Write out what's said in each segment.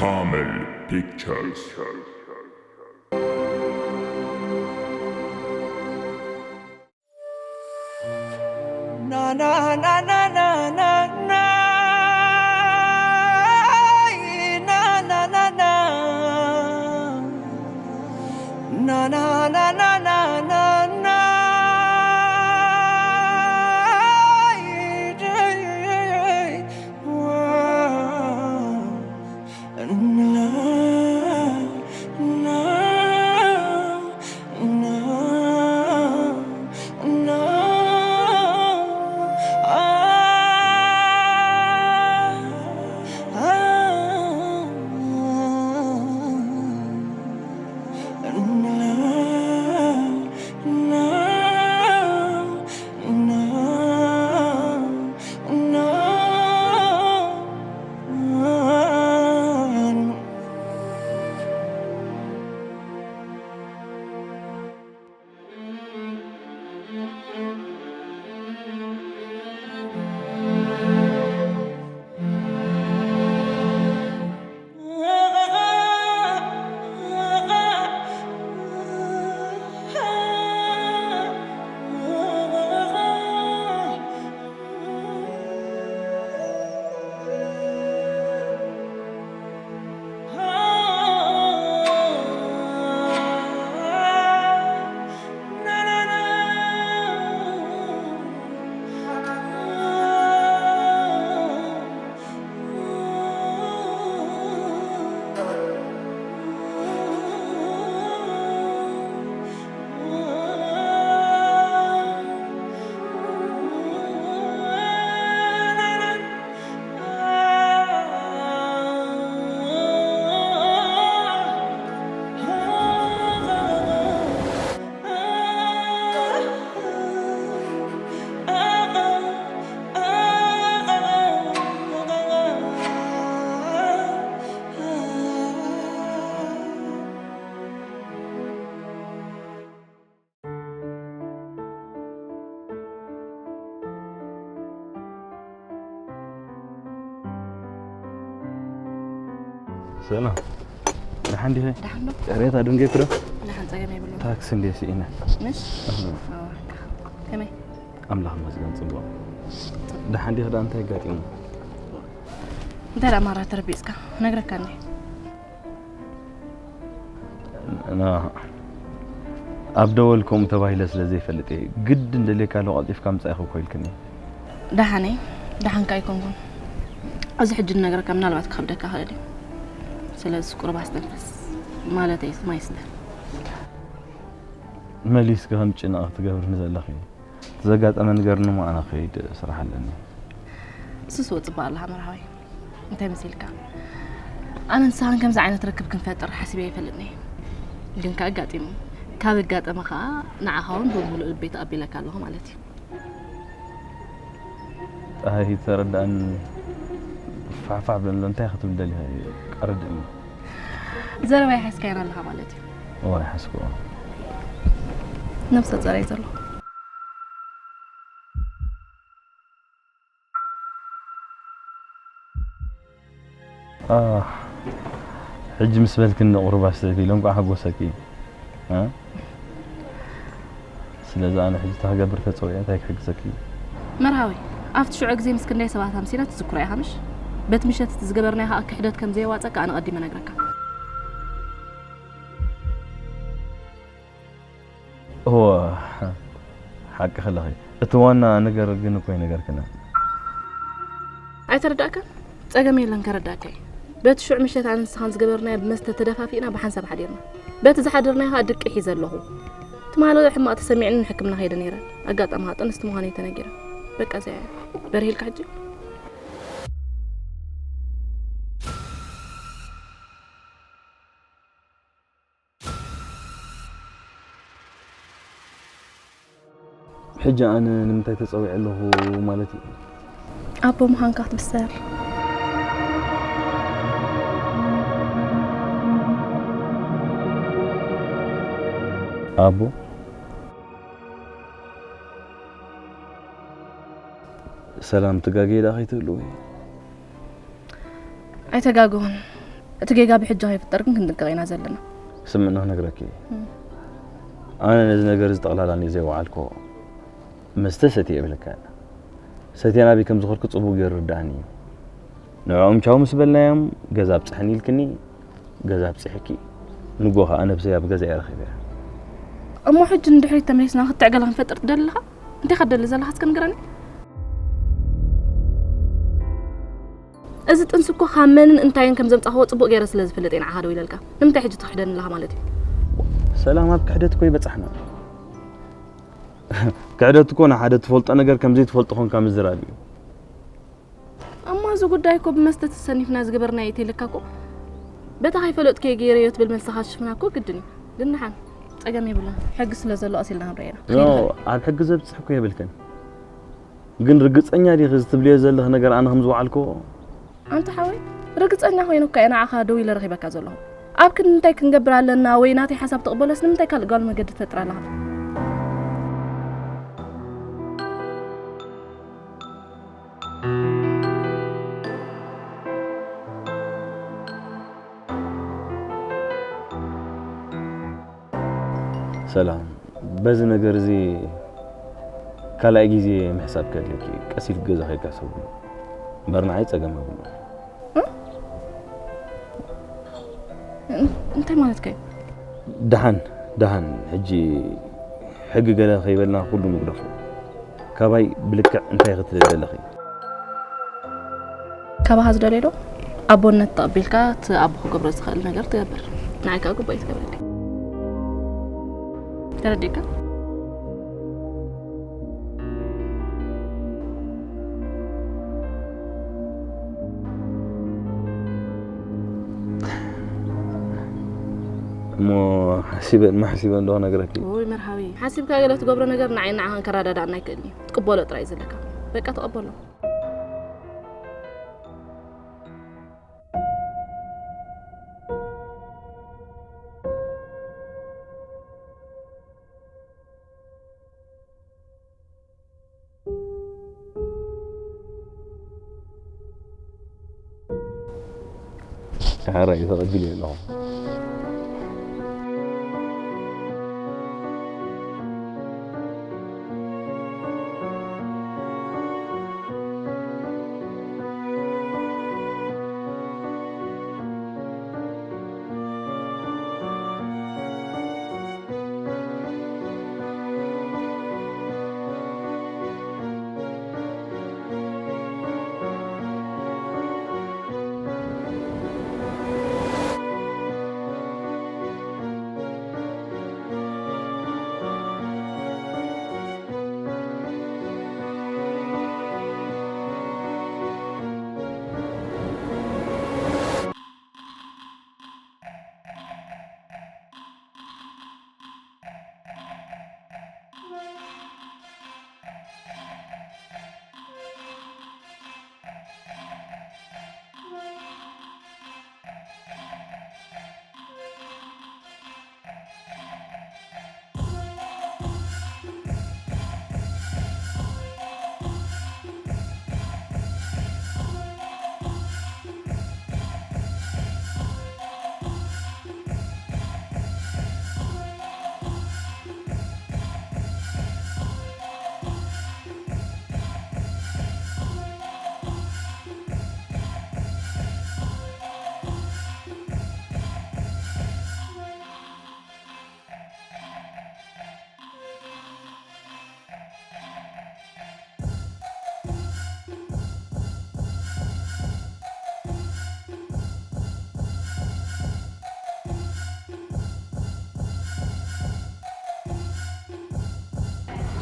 Tamil Pictures. ሰላም። ደሓን ዲኺ? ደሓን ዶ? ቅሬታ ደንገይኩ ዶ? ደሓን፣ ጸገም የብሉን። ታክሲ እንድየ ስኢነ። ምሽ? ኣህላን። ኣዎ። ከመይ? ኣምላኽ ይመስገን፣ ጽቡቕ። ደሓን ዲኺ? ደኣ እንታይ ኣጋጢሙ? እንታይ ደኣ ማራ ተረቢጽካ? ነግረካ እንዴ? ና፣ ኣብ ደወል ከምኡ ተባሂለ ስለ ዘይፈልጥ እየ። ግድን ደልየካ ኣሎ ቀልጢፍካ ምጻእ ኢኹ እኮ ኢልክኒ። ደሓነይ፣ ደሓንካ ኣይኮንኩን። ኣብዚ ሕጂ ዝነግረካ ምናልባት ክኸብደካ ይኽእል እዩ። ስለዚ ቁሩብ ኣስተንፍስ፣ ማለተይ ማይ ስተ። መሊስኪ ከም ጭነቕ ክትገብርኒ ዘለኺ። እቲ ዘጋጠመ ነገር ንማዕና ክኸይድ ስራሕ ኣለኒ። እሱስ ወጽባ ኣለኻ መርሃዊ። እንታይ መሲልካ? ኣነ ንስኻን ከምዚ ዓይነት ርክብ ክንፈጥር ሓሲበ ኣይፈልጥን እየ። ግን ከኣ ኣጋጢሙ። ካብ ኣጋጠመ ከኣ ንዓኻ እውን ብምሉእ ልበይ ተቐቢለካ ኣለኹ ማለት እዩ። ጣሂ ተረዳእን ፋሕፋሕ ብለሎ እንታይ ክትብል ደሊኻ እዩ? ኣረድእኒ። ዘረባይ ሓዝካዮ ኣለኻ ማለት እዩ። እወ፣ ኣይሓዝክዎ። ነብሰ ጸር እየ ዘለኹ። ኣህ፣ ሕጂ ምስ በልክኒ ቁሩብ ኣስተብሂለ፣ እንቋዕ ሓጎሰኪ። እ? ስለዚ ኣነ ሕጂ እንታይ ክገብር ተጸዊዐ፣ እንታይ ክሕግዘኪ? መርሃዊ፣ ኣብቲ ሽዑ ግዜ ምስ ክንደይ ሰባት ኣምሲና ትዝክሮ ኢኻ ምሽ? በቲ ምሸት እቲ ዝገበርናዮ ከኣ ክሕደት ከም ዘየዋጸካ ኣነ ቀዲመ ነግረካ። እወ፣ ሓቅኺ ኣለኺ። እቲ ዋና ነገር ግን እኮ ኣይነገርክናን። ኣይተረዳእካን? ጸገም የለን፣ ከረዳእካ እየ። በቲ ሽዑ ምሸት ኣነ ንስኻን ዝገበርናዮ ብመስተ ተደፋፊእና ብሓንሳብ ሓዲርና። በቲ ዝሓደርናዮ ከኣ ድቂ ሒዘ ኣለኹ። ትማሊ ሕማቕ ተሰሚዕኒ ንሕክምና ከይደ ነይረ። ኣጋጣሚ ከኣ ጥንስቲ ምዃነይ ተነጊረ። በቃ እዚኣ እያ። በርሂ ኢልካ ሕጂ? ሕጂ ኣነ ንምንታይ ተጸዊዐ ኣለኹ ማለት እዩ? ኣቦ ምዃንካ ክትብሰር። ኣቦ? ሰላም፣ ትጋገየ ደኣ ከይትህልዊ። ኣይተጋገኹን። እቲ ጌጋ ብሕጂ ከይፍጠር ግን ክንጥንቀቕ ኢና ዘለና። ስምዕና ክነግረኪ እየ። ኣነ ነዚ ነገር እዚ ጠቕላላ እየ ዘይወዓልኮ። መስተ ሰትየ እብለካ። ሰትየ ናበይ ከም ዝኸድኩ ጽቡቕ ገይሩ ርዳእኒ እዩ። ንዕኦም ቻው ምስ በልናዮም፣ ገዛ ኣብጽሐኒ ኢልክኒ፣ ገዛ ኣብጺሕኪ። ንጎ ከኣ ነብሰይ ኣብ ገዛ እየ ረኺበያ። እሞ ሕጂ ንድሕሪት ተመሊስና ክትዕ ገለ ክንፈጥር ትደሊ ኣለኻ? እንታይ ኢኻ ትደሊ ዘለኻ እስከ ንገረኒ? እዚ ጥንሲ እኮ ካብ መንን እንታይን ከም ዘምጻእኽዎ ጽቡቕ ገይረ ስለ ዝፈልጥ እየ ንዓኻ ደው ኢለልካ። ንምንታይ ሕጂ ትኽሕደኒ ኣለኻ ማለት እዩ? ሰላም፣ ኣብ ክሕደት እኮ ይበጻሕና። ክሕደት እኮ ንሓደ ትፈልጦ ነገር ከም ዘይትፈልጦ ኮንካ ምዝራብ እዩ። እሞ እዚ ጉዳይ እኮ ብመስተ ተሰኒፍና ዝገበርናዮ ተይልካ እኮ፣ በታ ከይፈለጥኩ እየ ገይረዮ ትብል መልስኻ ዝሽፍና እኮ ግድን እዩ። ግን ደሓን፣ ጸገም የብሉን። ሕጊ ስለ ዘሎ ቀስ ኢልና ክንሪኦ ኢና። ኖ፣ ኣብ ሕጊ ዘብጽሕ እኮ የብልክን። ግን ርግጸኛ ዲኺ እዚ ትብልዮ ዘለኺ ነገር ኣነ ከም ዝወዓልክዎ? ኣንታ ሓወይ፣ ርግጸኛ ኮይነ እኳ እየ ንዓኻ ደው ኢለ ረኺበካ ዘለኹ። ኣብ ክንዲ እንታይ ክንገብር ኣለና ወይ ናተይ ሓሳብ ትቕበሎስ ንምንታይ ካልእ ጓል መገዲ ትፈጥር ኣለኻ? ሰላም፣ በዚ ነገር እዚ ካልኣይ ግዜ ምሕሳብ ከድልየኪ እዩ። ቀስ ኢልኪ ገዛ ከይድካ ሰብሉ እምበር ንዓይ ጸገም የብሉን። እ? እን-፣ እንታይ ማለትካ እዩ? ደሓን፣ ደሓን፣ ሕጂ ሕጊ ገለ ከይበልና ኩሉ ንግደፎ። ካባይ ብልክዕ እንታይ ክትደሊ ኣለኺ? ካባኻ ዝደልዮ ዶ? ኣቦነት ተቐቢልካ እቲ ኣቦ ክገብሮ ዝኽእል ነገር ትገብር። ንዓይ ከኣ ግቡእ እዩ ትገብረለይ። ተረዲእካ? እሞ ሓሲበ፣ እሞ ሓሲበ እንዶ ክነግረኪ። ውይ መርሃዊ፣ ሓሲብካ ገለ ትገብሮ ነገር ንዓይ ንዓኻን ከረዳድኣና ኣይክእልን እዩ። ትቅበሎ ጥራይ እዩ ዘለካ። በቃ ተቐበሎ። ሓራይ ተቐቢለ ኣለኹ።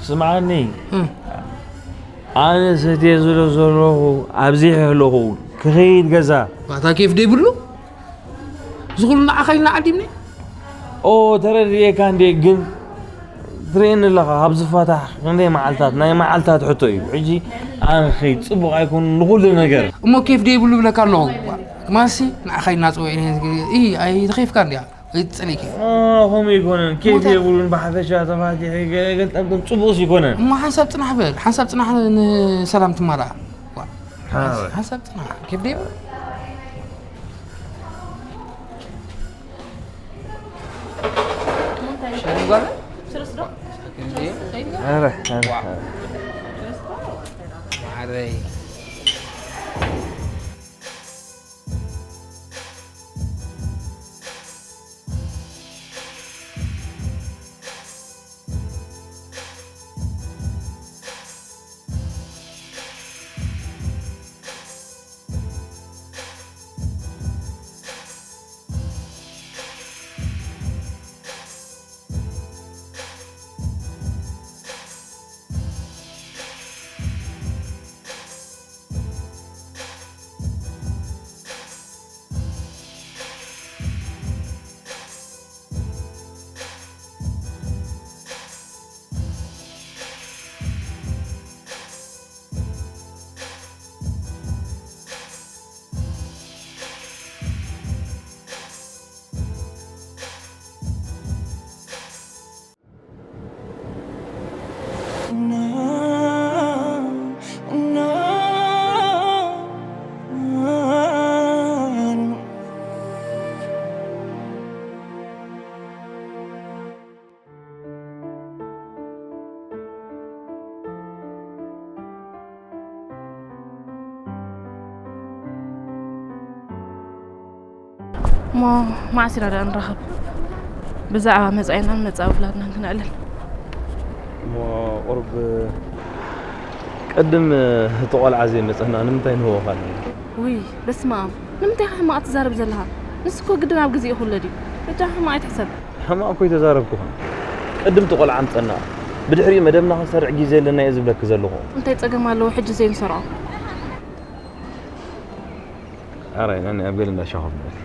ስምዓኒ፣ እም። ኣነ ሰትየ ዝሎ ዘለኹ ኣብዚሐ ኣለኹ፣ ክኸይድ ገዛ። ባታ ኬፍ ደይብሉ? እዚ ኩሉ ንዓኻ ኢልና ዓዲምኒ? ኦ፣ ተረድኤካ እንዴ፣ ግን ትርእየኒ ኣለኻ፣ ካብ ዝፋታሕ ክንደይ መዓልታት፣ ናይ መዓልታት ሕቶ እዩ። ሕጂ ኣነ ኸይ ጽቡቕ ኣይኮኑን ንኹሉ ነገር። እሞ ኬፍ ደይብሉ ብለካ ኣለኹ። ማሲ ንዓኻ ኢልና ጽውዒ፣ እይ፣ ኣይተኸፍካ እንድያ፣ ኣይትጸሊእካ። ኦ፣ ከምኡ ኣይኮነን። ኬፍ ሞታ። የብሉን፣ ብሓፈሻ ተፋቲሑ፣ ገለ ገልጠምጥም ጽቡቕስ ኣይኮነን። እሞ ሓንሳብ ጽናሕ በል፣ ሓንሳብ ጽናሕ ንሰላም ትማላእ። ዋ፣ ሓ-፣ ሓንሳብ ጽናሕ፣ ኬፍ ደይብሉ። ኧረ፣ ኧረ፣ ኧረ። ማረይ። እሞ መዓስ ኢና ደኣ ንራኸብ? ብዛዕባ መጻኢናን መጻኢ ውላድናን ክነዕልል። እሞ ቁሩብ ቅድም እቲ ቆልዓ ዘይመጸና ንምንታይ ንህወኽ ኣለና? ውይ፣ በስመ ኣብ። ንምንታይ ኢኻ ሕማቕ ትዛረብ ዘለኻ? ንሱ እኮ ግድን ኣብ ግዜኡ ክውለድ እዩ። በጃኻ ሕማቕ ኣይትሕሰብ። ሕማቕ እኮ ኣይተዛረብኩኻን። ቅድም እቲ ቆልዓ ኣምጸና። ብድሕሪኡ መደብና ክንሰርዕ ግዜ ኣለና እየ ዝብለኪ ዘለኹ። እንታይ ጸገም ኣለዎ ሕጂ ዘይንሰርዖ? ኣራይ፣ ነኒ ኣብ ገለ እንዳ ሻሂ ክብል።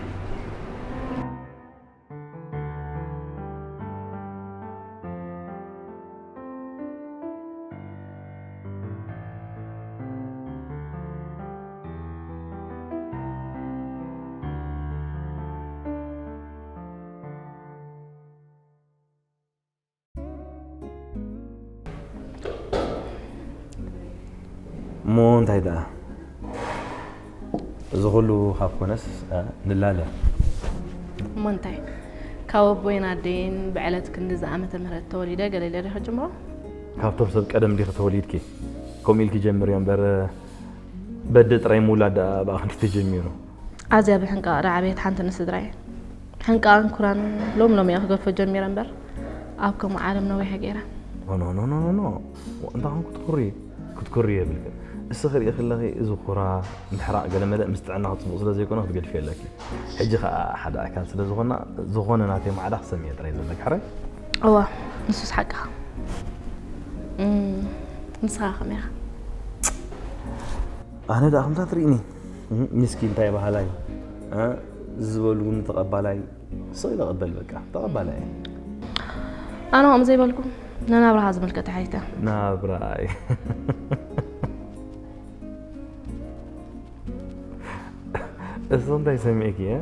እሞ እንታይ ደኣ? እዚ ኩሉ ካብ ኮነስ፣ እ፣ ንላለ። እሞ እንታይ? ካብ ኣቦይን ኣደይን ብዕለት ክንድዚ ዓመተ ምህረት ተወሊደ ገለ ኢለ ዶ ክጅምሮ? ካብቶም ሰብ ቀደም ዲኺ ተወሊድኪ? ከምኡ ኢልኪ ጀምርዮ እምበር፣ በደ ጥራይ ምውላድ ደኣ ብኣኽንዲ ተጀሚሩ። ኣዝያ ብሕንቃቕ ደኣ ዓበየት ሓንቲ ንስድራይ። ሕንቃቕን ኩራን ሎም ሎም እየ ክገድፎ ጀሚረ እምበር፣ ኣብ ከምኡ ዓለም ነዊሐ ገይረ። ኖ፣ ኖ፣ ኖ፣ ኖ፣ ኖ፣ ኖ። እንታይ ኾን ክትኩሪ? ክትኩሪ የብልክን። እስኺ ርእኺ ኣለኺ፣ እዚ ኩራ፣ ምሕራቕ ገለ መለ ምስ ጥዕናኺ ጽቡቕ ስለ ዘይኮነ ክትገድፍዮ ኣለኪ። ሕጂ ኸኣ ሓደ ኣካል ስለ ዝኾና፣ ዝኾነ ናተይ ማዕዳ ክሰምየ ጥራይ ዘለኪ፣ ሕራይ? እዋ፣ ንሱስ ሓቅኻ። እም፣ ንስኻ ከመይ ኢኻ? ኣነ ደኣ ከምታ ትርእይኒ፣ እም፣ ሚስኪን እንታይ በሃላይ፣ እ፣ ዝበልጉኒ ተቐባላይ፣ ስቕ ኢለ እቕበል በቃ፣ ተቐባላይ እየ። ኣነ ከምኡ ዘይበልኩ፣ ንናብራኻ ዝምልከት ሓይታ። ናብራይ። እሱ እንታይ ሰሚዕኪ፣ እ?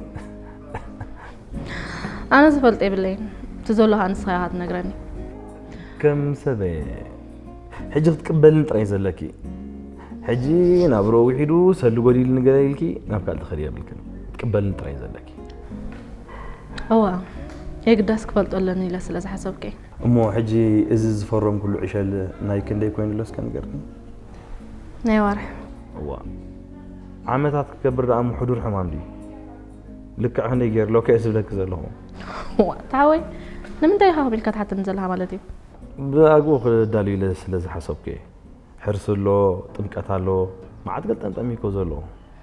ኣነ ዝፈልጦ የብለይን። እቲ ዘሎ ኸኣ ንስኻ ኢኻ ትነግረኒ። ከም ሰብ ሕጂ ክትቅበልኒ ጥራይ ዘለኪ። ሕጂ ናብርኡ ውሒዱ ሰሉ ጎዲሉ ንገለ ኢልኪ ናብ ካልእ ትኸዲ የብልክን። ክትቅበልኒ ጥራይ ዘለኪ። እዋ፣ የግዳስ ክፈልጦ ኣለኒ ኢለ ስለ ዝሓሰብኩ እየ። እሞ ሕጂ እዚ ዝፈረምኩሉ ዕሸል ናይ ክንደይ ኮይኑ ኣሎ እስከ ንገርኒ? ናይ ወርሒ። እዋ። ዓመታት ክገብር ደኣ እሞ ሕዱር ሕማም ድዩ? ልክዕ ክንደይ ገይሩ ኣሎ ከ ዝብለኪ ዘለኹ? እዋ፣ ታወይ፣ ንምንታይ ኢኻ ከምኡ ኢልካ ትሓተኒ ዘለኻ ማለት እዩ? ብኣግኡ ክዳሉ ኢለ ስለ ዝሓሰብኩ እየ። ሕርሲ ኣሎ፣ ጥምቀት ኣሎ፣ መዓት ገልጠምጠም እዩ እኮ ዘሎ።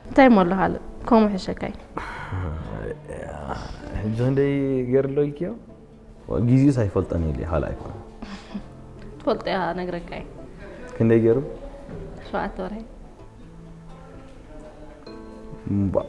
እንታይ እሞ ኣሎ ካልእ? ከምኡ ሕሸካይ። ሕጂ ክንደይ ገይሩ ኣሎ ኢልክዮ? ግዜኡስ ኣይፈልጦን ኢለ፣ ካልእ ኣይኮነን። ትፈልጦ ኢኻ፣ ነግረካ እየ። ክንደይ ገይሩ? ሸውዓተ ወርሒ። እምቧእ።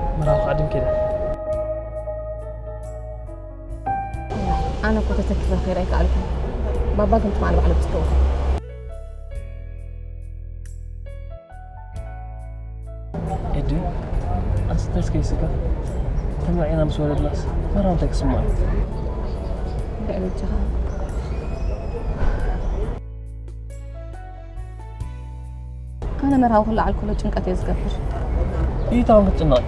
ኪዳ ኣነ እኮ ተተኪፈ ኸይድ ኣይከኣልኩን። ባባ ግን ትማል ባዕሉ ብፅከው ኤዲ ኣንስተስ ከይስካ ተመዒና ምስ ወረድናስ መራው እንታይ ክስምዖ? እንታይ በጃኻ ኣነ መርሃዊ ክለዓል ከሎ ጭንቀት እየ ዝገብር። ይታውን ክትጭነቕ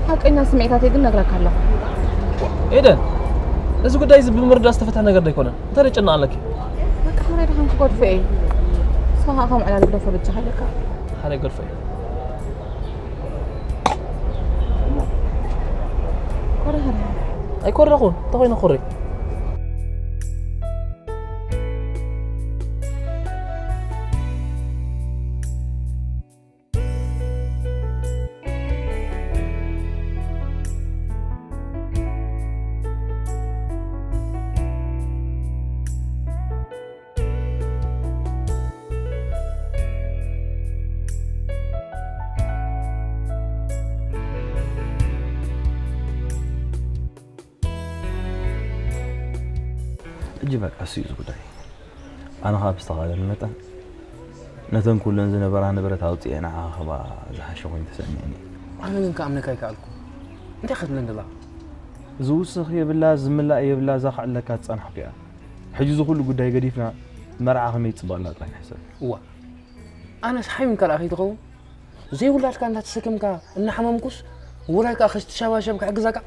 ሓቀኛ ስምዒታተይ ግን ነግረካ ኣለኹ። ኤደን፣ እዚ ጉዳይ እዚ ብምርዳእ ዝተፈትሐ ነገር ዶ ኣይኮነን? እንታይ ደጨና ኣለኪ? በቃ ሕራይ ድሓን ክገድፎ እየ። ንስኻ ከዓ ከም ዕላል ግደፎ በጃኻ ኢለካ። ሓደ ገድፎ እዩ። ኮረ ሕራይ። ኣይኮረኹን፣ እንተኾይነ ኮረይ። ሕጂ በቃ እሱ እዩ እዚ ጉዳይ። ኣነ ኸዓ ብዝተኻእለኒ መጠን ነተን ኩለን ዝነበራ ንብረት ኣውፂኤ ንዓኻ ክህባ ዝሓሸ ኮይኑ ተሰሚዕኒ። ኣነ ግን ክኣምነካ ኣይከኣልኩ። እንታይ ክትብለኒ ደላ? ዝውስኽ የብላ፣ ዝምላእ የብላ፣ እዛ ክዕለካ ዝፀናሕኩ እያ። ሕጂ እዚ ኩሉ ጉዳይ ገዲፍና መርዓ ከመይ ይፅበልና ጥራይ ንሕሰብ። እዋ ኣነስ ሓሚምካ ደኣ ከይትኸውን ዘይውላድካ እንዳተሰከምካ እናሓመምኩስ ውራይ ከኣ ከስትሸባሸብ ክሕግዘካ።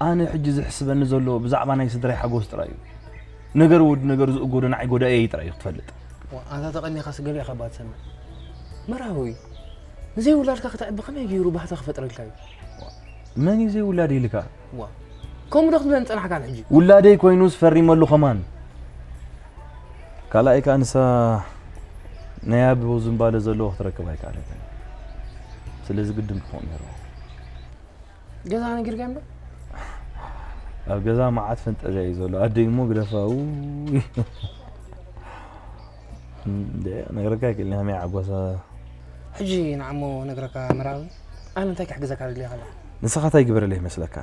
ኣነ ሕጂ ዝሕስበኒ ዘሎ ብዛዕባ ናይ ስድራይ ሓጎስ ጥራይ እዩ። ነገር ወዲ ነገር ዝእጎዶ ንዓይ ጎዳኢ እዩ ጥራይ እዩ ክትፈልጥ። ዋ ኣንታ ተቐኒኻስ ገለ ኢኻ እባ ትሰምዕ። መርሃዊ ንዘይውላድካ ክተዕቢ ከመይ ገይሩ ባህታ ክፈጥረልካ እዩ? መን እዩ ዘይውላድ ኢልካ? ዋ ከምኡ ዶ ክትብለኒ ጸናሕካ ንሕጂ? ውላደይ ኮይኑስ ፈሪመሉ ከማን። ካልኣይ ከኣ ንሳ ናይ ኣቦ ዝንባለ ዘለዎ ክትረክብ ኣይከኣለትን። ስለዚ ግድን ክኸውን ነይርዎ። ገዛ ነጊርካዮም ዶ? ኣብ ገዛ መዓት ፈንጠዝያ እዩ ዘሎ። ኣደይ እሞ ግደፋ። ውይ። እንደ ነግረካ ኣይክእልን ከመይ ዓጓሳ። ሕጂ ንዓሞ ነግረካ መርሃዊ ኣነ እንታይ ክሕግዘካ ደሊኻ ኣለኹ? ንስኻ እንታይ ግበረለይ ይመስለካ?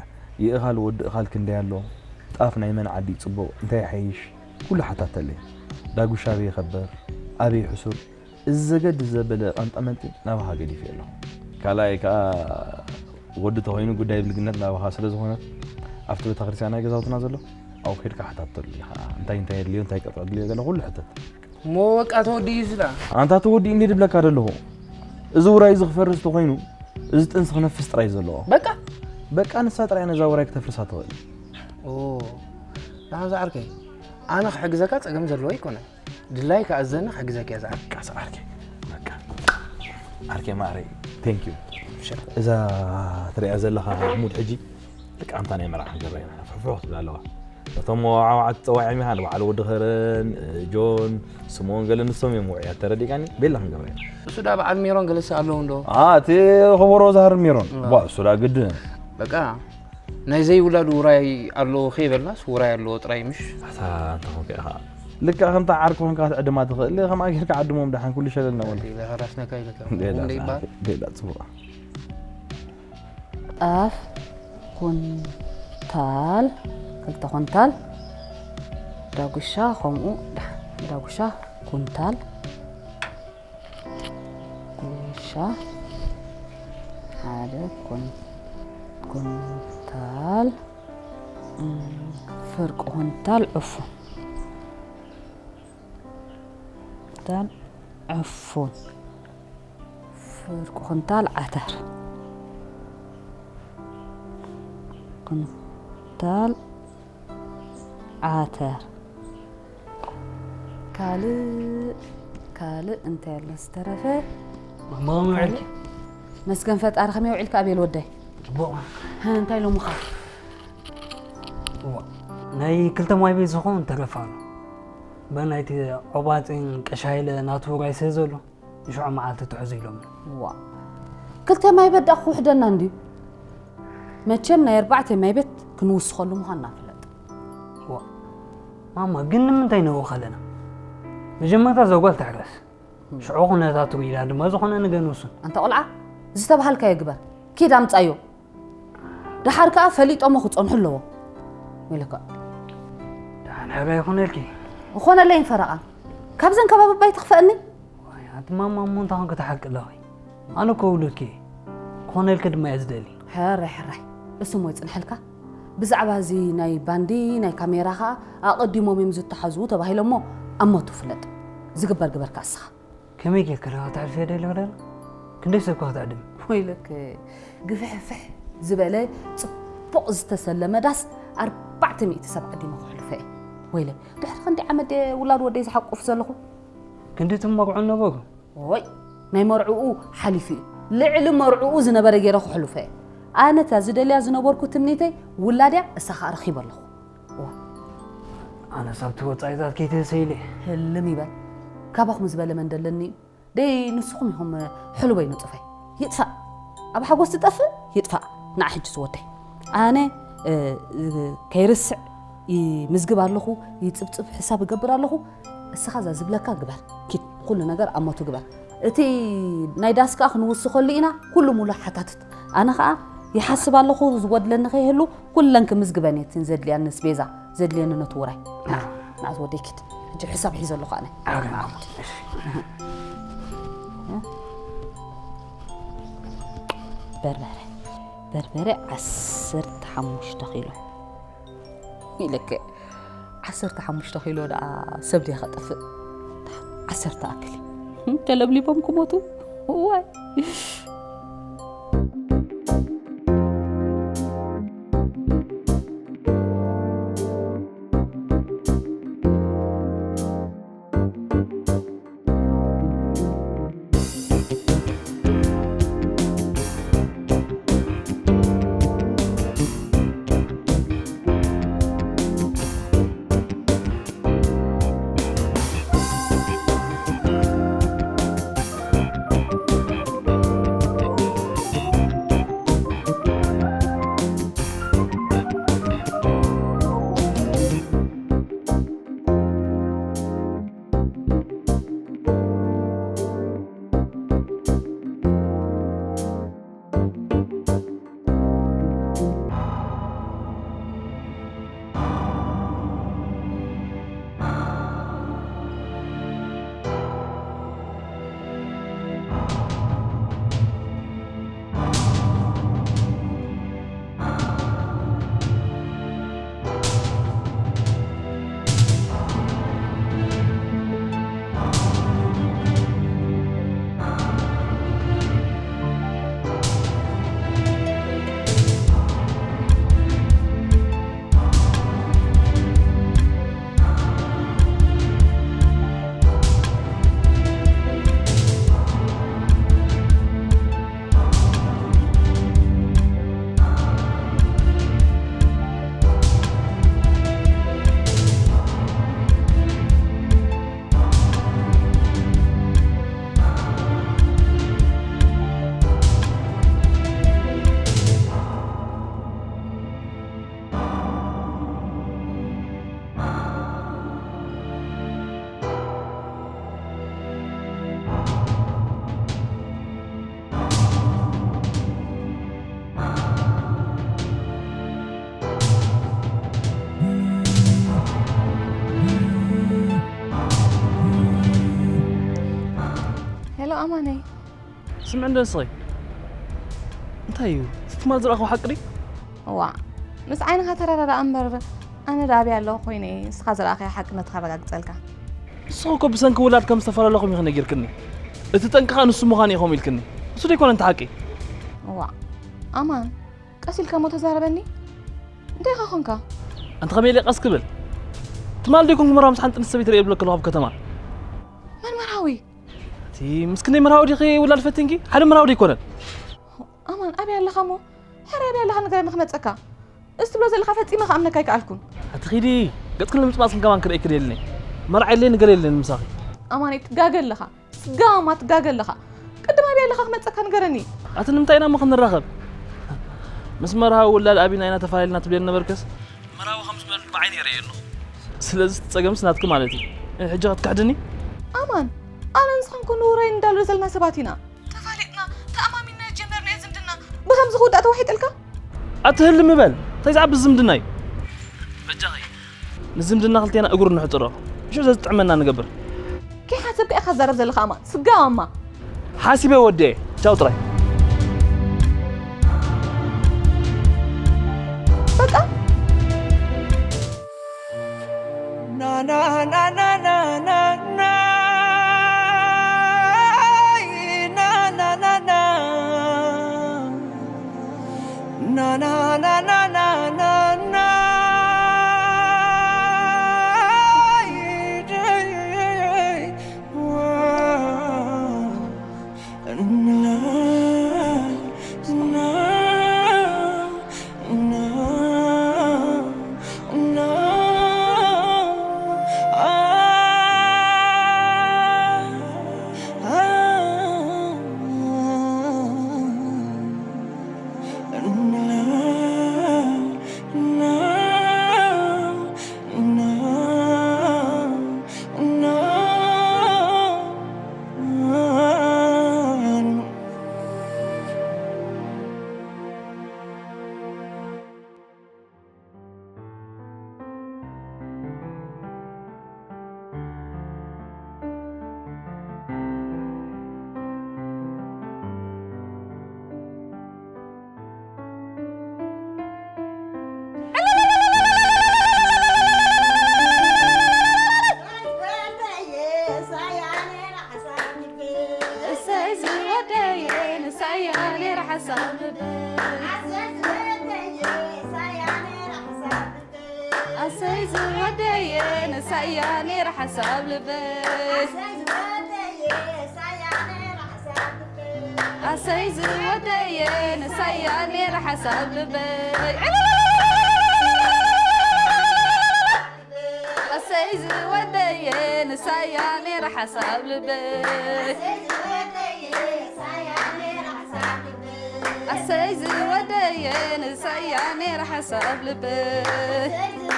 ይእኻል ወዲ እኻል ክንደይ ኣሎ? ጣፍ ናይ መን ዓዲ እዩ ጽቡቕ? እንታይ ይሓይሽ? ኩሉ ሓታተለይ። ዳጉሻ ኣበይ ይኸበር? ኣበይ ሕሱር? እዚ ዘገድ ዘበለ ቀንጠመንጢ ናባኻ ገዲፈ ኣለኹ። ካልኣይ ከኣ ወዲ ተኾይኑ ጉዳይ ብልግነት ናባኻ ስለ ዝኾነ ኣብቲ ቤተክርስትያን ናይ ገዛውትና ዘሎ ኣብኡ ከድካ ሓታተሉ ኢኻ። እንታይ እንታይ የድልዮ እንታይ ቅርጺ ኣድልዮ ገለ ኩሉ ሕተት። እሞ በቃ ተወዲኡ እዩ ዝላ። ኣንታ ተወዲኡ እንዴ ድብለካ ደለኹ። እዚ ውራይ እዚ ክፈርስ ተኾይኑ እዚ ጥንሲ ክነፍስ ጥራይ ዘለዎ። በቃ በቃ ንሳ ጥራይ ነዛ ውራይ ክተፍርሳ ትኽእል። ኦ ደሓን ዝዓርከይ ኣነ ክሕግዘካ ጸገም ዘለዎ ኣይኮነን። ድላይ ክኣዘኒ ክሕግዘኪ እየ ዝዓርከይ። በቃ ዓርከይ በቃ ዓርከይ ማዕረይ thank you። እዛ ትሪኣ ዘለኻ ሙድ ሕጂ ልክዕ ኣምታ ናይ መርዓ ክንገብራ ኢና ፍሕፍሕ ክትብል ኣለዋ። ነቶም መዋዕዋዕቲ ፀዋዒም ኢኻ ንበዓል ወዲ ኸረን ጆን ስምኦን ገለ ንሶም እዮም ውዕያት ተረዲእካኒ ቤላ ክንገብራ ኢና። እሱ ዳ በዓል ሜሮን ገለሰ ኣለዉ እንዶ። ኣ እቲ ኸበሮ ዝሃር ሜሮን ቧ እሱ ዳ ግድን። በቃ ናይ ዘይውላዱ ውራይ ኣለዎ ከይበልናስ ውራይ ኣለዎ ጥራይ ምሽ? ኣታ እንተ ኾንካ ኢኻ ልክዕ ከምታ ዓርኪ ኾንካ ክትዕድማ ትኽእል ከምኣ ጌርካ ዓድሞም ደሓን ኩሉ ሸለል ነበሉ። ኢለ ኸራስነካ ኢለካ ሌላ እንደ ይበሃል። ሌላ ጽቡቕ። ጣፍ ኩንታል ክልተ ኩንታል ዳጉሻ ከምኡ ደሓን ዳጉሻ ኩንታል ዳጉሻ ሓደ ኩንታል ፍርቂ ኩንታል ዕፉን ኩንታል ዕፉን ፍርቂ ኩንታል ዓተር ኩንታል ዓተር ካልእ ካልእ እንታይ ኣሎ ዝተረፈ? ማማ ከመይ ውዒልኪ? መስገን ፈጣሪ ከመይ ውዒልካ ኣቤል ወደይ? ጽቡቕ። ሀ እንታይ ኢሎምኻ? እዋ ናይ ክልተ ማይ ቤት ዝኾን ተረፋ ኣሎ። በናይቲ ዖባጽን ቀሻይለ ናቱ ራይ ስለ ዘሎ ንሽዑ መዓልቲ ትሕዙ ኢሎምኒ። ዋ ክልተ ማይ ቤት ደኣ ክውሕደና እንድዩ። መቸም ናይ ኣርባዕተ ማይ ቤት ክንውስኸሉ ምዃንና ፍለጥ። ዋ ማማ ግን ንምንታይ ንእኡ ከለና? መጀመርታ እዛ ጓል ትሕረስ። ሽዑ ኩነታቱ ርኢና ድማ ዝኾነ ነገር ንውስን። ኣንታ ቆልዓ ዝተባሃልካዮ ግበር። ኪድ ኣምጻዮ። ደሓር ከኣ ፈሊጦሞ ክጸንሑ ኣለዎ። ወይለካ። ደሓን ሕራይ ይኹነልኪ። ዝኾነለይን ፈረቓ። ካብዘን ከባቢ ባይ ትኽፈእኒ? ዋይ ኣቲ ማማ እሞ እንታይ ኮንኪ ትሓቂ ኣለኺ? ኣነ እኮ ውሉድኪ እየ። ክኾነልኪ ድማ እየ ዝደሊ። ሕራይ ሕራይ። እሱ እሞ ይጽንሐልካ። ብዛዕባ እዚ ናይ ባንዲ ናይ ካሜራ ከኣ ኣቐዲሞም እዮም ዝተሓዙ ተባሂሎሞ ኣሞቱ ፍለጥ። ዝግበር ግበርካ እስኻ። ከመይ ጌርካ ደኣ ተዕርፍዮ ደሊ ወደላ? ክንደይ ሰብ እኳ ክትዕድም? ወይለክ ግፍሕፍሕ ዝበለ ጽቡቕ ዝተሰለመ ዳስ ኣርባዕተ ሚእቲ ሰብ ዓዲመ ክሕልፎ እየ። ወይለ ድሕሪ ክንደይ ዓመት ድየ ውላድ ወደይ ዝሓቁፍ ዘለኹ? ክንዲ ትመርዖ ነበሩ? ወይ ናይ መርዕኡ ሓሊፉ እዩ። ልዕሊ መርዕኡ ዝነበረ ገይረ ክሕልፎ እየ። ኣነ እታ ዝደልያ ዝነበርኩ ትምኒተይ ውላድያ እሳ ኸኣ ረኺበ ኣለኹ። ኣነስ ኣብቲ ወፃኢታት ከይትህሰ ኢለ። ህልም ይበል። ካባኹም ዝበለ መን ደለኒ እዩ? ደይ ንስኹም ኢኹም ሕሉበይ ንፁፈይ። ይጥፋእ። ኣብ ሓጎስ ትጠፍእ ይጥፋእ። ንዓ ሕጂ ዝወደይ ኣነ ከይርስዕ ይምዝግብ ኣለኹ፣ ይፅብፅብ ሕሳብ እገብር ኣለኹ። እስኻ እዛ ዝብለካ ግበር። ኪድ ኩሉ ነገር ኣብ ሞቱ ግበር። እቲ ናይ ዳስ ከዓ ክንውስኸሉ ኢና። ኩሉ ሙሉ ሓታትት። ኣነ ከዓ ይሓስብ ኣለኹ ዝጎድለኒ ከይህሉ ኩለን ክምዝግበን እየ እተን ዘድልያኒ ኣስቤዛ ዘድልየኒ ነቲ ውራይ። ንዓ ዝወደይ ኪድ። ሕጂ ሕሳብ ሒዘ ኣለኹ ኣነ። በርበረ በርበረ ዓሰርተ ሓሙሽተ ኪሎ ኢለከ። ዓሰርተ ሓሙሽተ ኪሎ ደኣ ሰብ ድየ ከጥፍእ? ዓሰርተ ኣክል ተለብሊቦም ክሞቱ። እዋይ። ሄሎ ኣማነይ። ስምዒ እንዶ ንስኺ። እንታይ እዩ? እቲ ትማል ዝረኣኹ ሓቂ ድዩ? እዋእ፣ ምስ ዓይንኻ ተረዳዳእ እምበር፣ ኣነ ደኣ ኣብየ ኣለኹ ኮይነ፣ ንስኻ ዝረኣኻዮ ሓቅነት ከረጋግጸልካ። ንስኺ እኮ ብሰንኪ ውላድ ከም ዝተፈላለኹም ኢኺ ነጊርክኒ። እቲ ጠንቂ ኸኣ ንሱ ምዃኑ ኢኹም ኢልክኒ። ንሱ ደይኮነ እቲ ሓቂ? እዋእ፣ ኣማን፣ ቀስ ኢልካ እሞ ተዛረበኒ። እንታይ ኢኻ ኾንካ? ኣንቲ ኸመይ ኢለ ቀስ ክብል? ትማል ደይኮንኩ መርሃዊ ምስ ሓንቲ ኣንስተይቲ ሰበይቲ ርእየ ዝብለኪ ኣለኹ ኣብ ከተማ። መን መርሃዊ? እቲ ምስክነይ መርሃዊ ዲኺ ውላድ ፈቲንኪ? ሓደ መርሃዊ ደይኮነን። ኣማን ኣበይ ኣለኻ እሞ? ሕራይ ኣበይ ኣለኻ ንገረኒ ክመጸካ። እዚ ትብሎ ዘለኻ ፈጺመ ክኣምነካ ኣይከኣልኩን። ኣቲ ኺዲ፣ ገጽኪ ንምጽማጽ ከማን ክርእየኪ ደልኒ። መርዓ የለይ ነገር የለን ምሳኺ። ኣማን ኣይትጋገ ኣለኻ። ስጋማ ትጋገ ኣለኻ። ቅድም ኣበይ ኣለኻ ክመጸካ ንገረኒ። ኣቲ ንምንታይ ኢና እሞ ክንራኸብ? ምስ መርሃዊ ውላድ ኣቢና ኢና ተፈላለና ትብለኒ ነበርክስ? መርሃዊ ከም ዝበለኒ ብዓይኒ ይርእዮ ኣለኹ። ስለዚ እቲ ጸገምስ ናትኪ ማለት እዩ። ሕጂ ክትክሕድኒ? ኣማን፣ ኣነ ንስኻን ኮን ውራይ እንዳሉ ዘለና ሰባት ኢና። ተፋሊጥና፣ ተኣማሚንና ጀመርናዮ ዝምድና። ብኸምዚ ክውዳእ ተዋሒጠልካ? ኣትህልም በል። እንታይ ዝዓቢ ዝምድና እዩ? በጃኺ፣ ንዝምድና ክልቴና እግሩ ንሕጽሮ። እሾ ዘዝጥዕመና ንገብር። ከይሓሰብካ ኢኻ ትዛረብ ዘለኻ ኣማ። ስጋብ ኣማ። ሓሲበ ወዴ። ቻው ጥራይ። በቃ። ኣሰይ ዝወደየ ንሳያ ነይራ ሓሳብ ልበይ። ኣሰይ ዝወደየ ንሳያ ነይራ ሓሳብ ልበይ። ኣሰይ ዝወደየ ንሳያ ነይራ ሓሳብ ልበይ። ኣሰይ ዝወደየ ንሳያ ነይራ ሓሳብ ልበይ። ኣሰይ ዝወደየ ንሳያ ነይራ ሓሳብ ልበይ።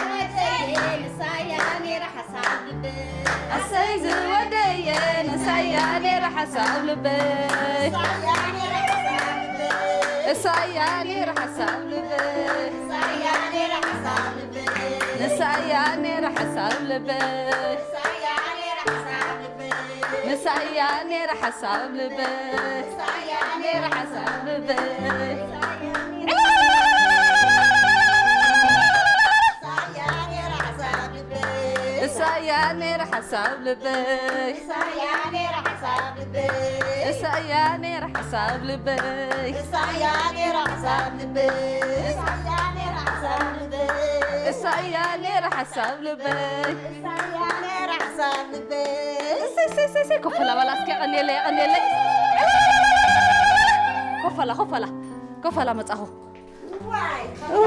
ንሳያ ነይራ ሓሳብ ልበይ። ንሳያ ነይራ ሓሳብ ልበይ። ንሳያ ነይራ ሓሳብ ልበይ። ነይራ ሓሳብ ልበይ። እሳያ ነይራ ሓሳብ ልበይ። እሳያ ነይራ ሓሳብ ልበይ። እሳያ ነይራ ሓሳብ ልበይ። እሳያ ነይራ ሓሳብ ልበይ። እሳያ ነይራ ሓሳብ ልበይ። እሳያ ነይራ ሓሳብ ልበይ። እሳያ ነይራ ሓሳብ ልበይ። እሰይ፣ እሰይ፣ እሰይ፣ እሰይ፣ ኮፍ በላ፣ በላ፣ እስኪ የቐንየለይ፣ የቐንየለይ። ኮፍ በላ፣ ኮፍ በላ፣ ኮፍ በላ፣ መጻኹ። ዋይ፣ እዋ።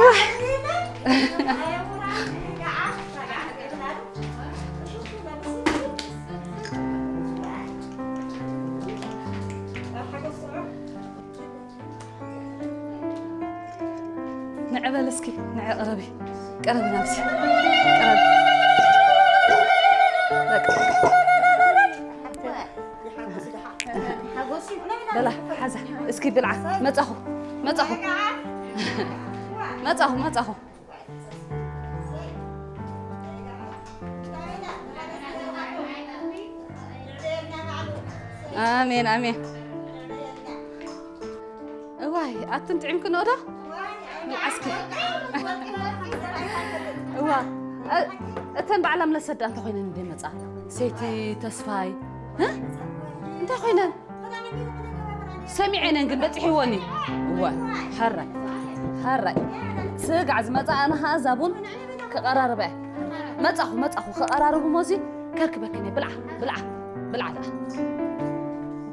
ንዕ በል እስኪ፣ ንዕ ቅረቢ። ቅረቢ ናብዚ። ቅረቢ። በቃ። በላ፣ ሓዛ። እስኪ ብልዓ። መጻኹ። መጻኹ። መጻኹ፣ መጻኹ። ኣሜን፣ ኣሜን። እዋይ፣ ኣትን ጥዒምክንኦ ዶ? ብዓስኪ። እዋ፣ እ-፣ እተን ባዕላ ምለሰዳ እንተ ኮይነን እንደ መጻ። ሰይቲ ተስፋይ፣ እ? እንታይ ኮይነን? ሰሚዐነን ግን በጺሕወን እዩ። እዋ፣ ሕራይ፣ ሕራይ። ስጋዕ ዝመጻ ኣነ ኸኣ እዛ ቡን ክቐራርበ። መጻኹ፣ መጻኹ፣ ክቐራርቡ ሞዚ ከርክበክን እየ። ብልዓ፣ ብልዓ፣ ብልዓ ደኣ።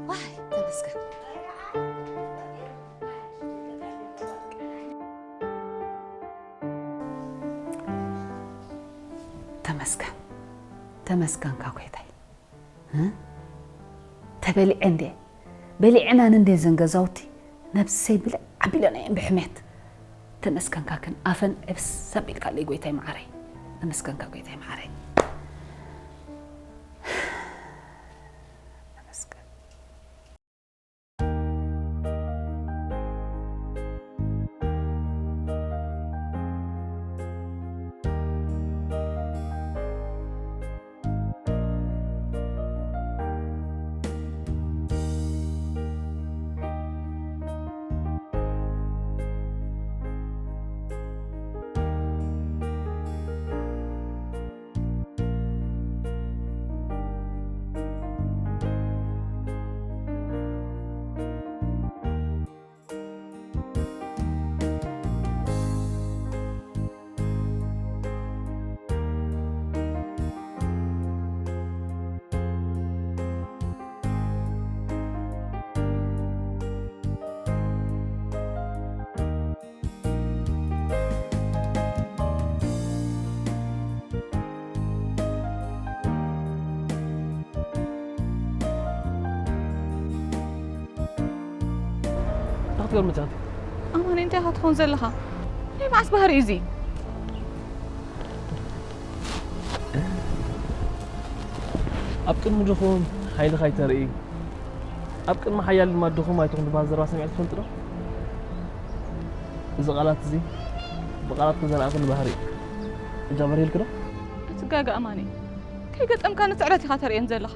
ዋይ፣ ተመስገን። ተመስገን። ተመስገንካ ጎይታይ። እ? ተበሊዐ እንዴ? በሊዐናን እንዴ ዘን ገዛውቲ? ነብሰይ ብልዕ ኣቢለናየን ብሕሜት። ተመስገንካ ግን ኣፈን ዕብስ ኣቢልካለይ ጎይታይ መዓረይ። ተመስገንካ ጎይታይ መዓረይ። ተመስገን። ገርምታት። ኣማን፣ እንታይ ኢኻ ትኾን ዘለኻ? ናይ መዓስ ባህሪ እዩ እዚ? ኣብ ቅድሚ ድኹም ሓይልኻ ኣይተርኢ፣ ኣብ ቅድሚ ሓያል ድማ ድኹም ኣይትኹን ዝበሃል ዘረባ ሰሚዕካ ትፈልጥ ዶ? እዚ ቃላት እዚ ብቃላት ከዘናእክል ባህሪ እዩ። እጃ በሪህልኪ ዶ? ኣትጋገ ኣማኒ፣ ከይገጠምካኒ ስዕረት ኢኻ ተርእየን ዘለኻ።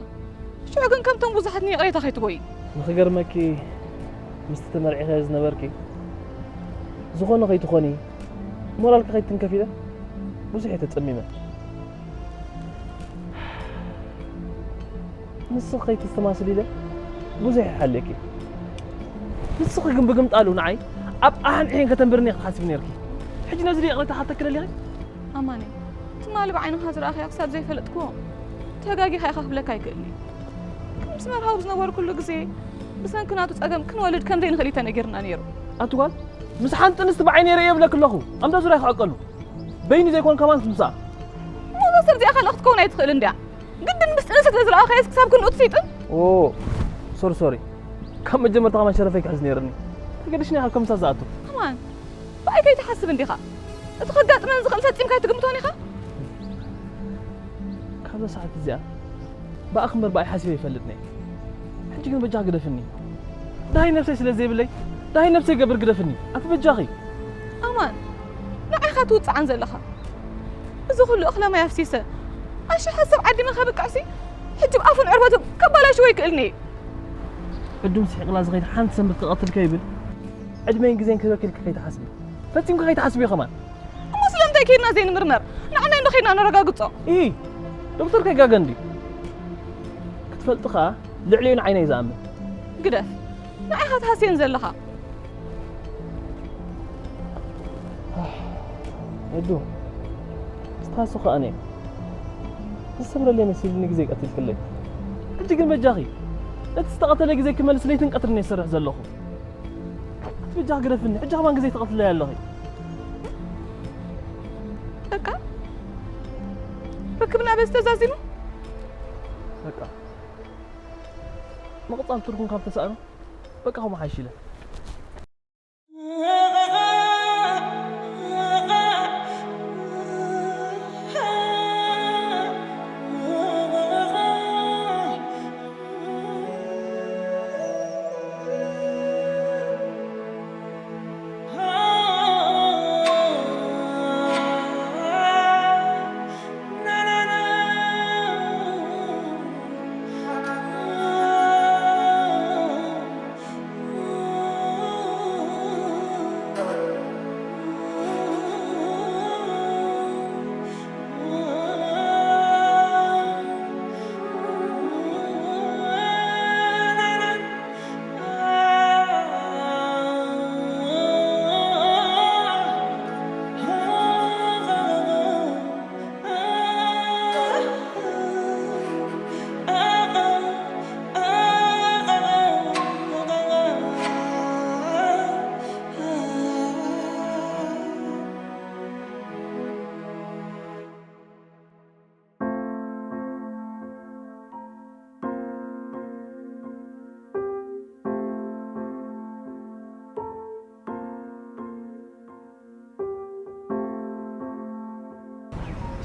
ሽዑ ግን ከምቶም ብዙሓት ንይቕሬታ ከይትጎይ። ንኽገርመኪ፣ ምስቲ ተመርዒኸ ዝነበርኪ ዝኾነ ከይትኾኒ፣ ሞራልኪ ከይትንከፍ ኢለ ብዙሕ እየ ተጸሚመ። ንስኺ ከይተስተማስሊ ኢለ ብዙሕ ይሓልየኪ። ንስኺ ግን ብግምጣሉ ንዓይ ኣብ ኣሕንሒን ከተንብርኒ ክትሓስቢ ነርኪ። ሕጂ ነዚ ድዩ ይቕሬታ ከተክለሊ ኢኺ? ኣማኒ፣ ትማሊ ብዓይንኻ ዝረኣኽያ ክሳብ ዘይፈለጥክዎ፣ ተጋጊኻ ኢኻ ክብለካ ኣይክእልን እየ። ምስ መርሃዊ ዝነበርኩሉ ግዜ፣ ብሰንኪ ናቱ ጸገም ክንወልድ ከም ዘይንኽእል እዩ ተነጊርና ነይሩ። ኣቲ ጓል፣ ምስ ሓንቲ ኣንስቲ ብዓይነይ ርእየ እብለኪ ኣለኹ። ኣምዳ ዙርያ ክዕቀሉ። በይኑ ዘይኮን ከማን ምስ ምስኣ። እሞ እዛ ሰብ እዚኣ ካልእ ክትከውን ኣይትኽእልን ድያ? ግድን ምስ ጥንሲ ስለ ዝረኣኻያስ ክሳብ ክንኡ ትስይጥን? ኦ፣ ሶሪ፣ ሶሪ። ካብ መጀመርታ ከማን ሸረፈይ ክሕዝ ነይርኒ። ተገዲሽኒ ኢኻ ከም ምሳስ ዝኣቱ። ከማን፣ ብኣይ ከይትሓስብ እንዲኻ። እቲ ከጋጥመን ዝኽእል ፈጺምካ ኣይትግምቶን ኢኻ? ካብዛ ሰዓት እዚኣ ብኣኺ እምበር ብኣይ ሓሲበ ኣይፈልጥን እየ። ሕጂ ግን በጃኺ ግደፍኒ። ደሃይ ነብሰይ ስለ ዘይብለይ፣ ደሃይ ነብሰይ ገብር ግደፍኒ። ኣቲ በጃኺ። ኣማን፣ ንዓኻ ትውጽዓን ዘለኻ። እዚ ኩሉ እኽለ ማይ ኣፍሲሰ፣ ኣሽሓት ሰብ ዓዲመ ከብቅዕሲ፣ ሕጂ ብኣፉን ዕርበቱ ከባላሽዎ ኣይክእልን እየ። ዕዱም ስሒቕላ ዝኸይድ ሓንቲ ሰንበት ክቐትል ከይብል፣ ዕድመይን ግዜን ክህበኪ ኢልኪ ከይትሓስቢ። ፈጺምኪ ከይትሓስብዮ ከማን። እሞ ስለምንታይ ከይድና ዘይንምርመር? ንዓናይ እንዶ ከይድና ነረጋግጾ። ኢ፣ ዶክተር ከይጋገ እንድዩ። ክትፈልጢ ከኣ ልዕሊኡ ንዓይና እዩ ዝኣምን። ግደፍ። ንዓኻ ትሃስየን ዘለኻ። እዱ፣ ዝተሃሰኹ ኣነ። ዝሰብረለይ መሲሉኒ ግዜ ቀቲልክለይ። ሕጂ ግን በጃኺ፣ ነቲ ዝተቐተለ ግዜ ክመልስ ለይትን ቀትርን እየ ዝሰርሕ ዘለኹ። ኣቲ በጃኺ ግደፍኒ፣ ሕጂ ከማን ግዜ ትቐትለይ ኣለኺ። በቃ፣ ርክብና በዚ ተዛዚሙ? በቃ፣ ምቕጻል ትርጉም ካብ ተሳእኖ፣ በቃ፣ ከምኡ ሓይሽ ኢለ።